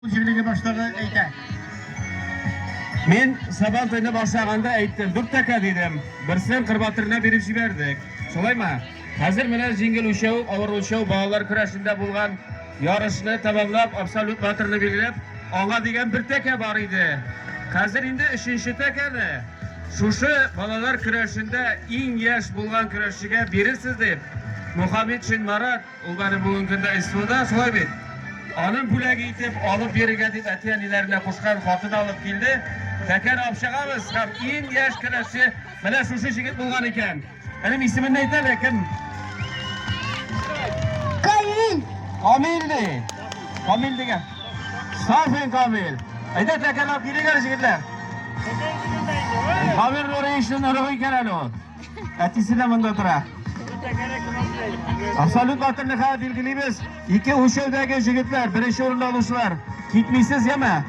Җирлеге башлыгы әйтә. Мин Сабан туйны башлаганда әйттем, дүрт тәкә дидем. Берсен Кырбатырына биреп җибәрдек. Шулаймы? Хәзер менә җиңел үлчәү, авыр үлчәү балалар көрәшендә булган ярышны тәмамлап, абсолют батырны билгеләп, аңа дигән бер тәкә бар иде. Хәзер инде өченче тәкәне шушы балалар көрәшендә иң яшь булган көрәшчегә бирерсез дип, Мухаметшин Марат Ул бары бүгенге көндә СВОда, шулай бит? Аның бүләге итеп алып бирергә дип әти-әниләренә кушкан хатын алып килде. Тәкәне алып чыгабыз һәм иң яшь көрәшче менә шушы җегет булган икән. Энем исемен әйт әле, кем? Камил. Камил ди. Камил дигән. Сафин Камил. Әйдә тәкәне алып килик әле, җегетләр. Камил Нуриевичның оныгы икән әле ул. Әтисе дә монда тора. Абсолют батырлыкка билгелибез. Ике үлчәүдәге җегетләр, беренче урынны алучылар. Китмисез, яме?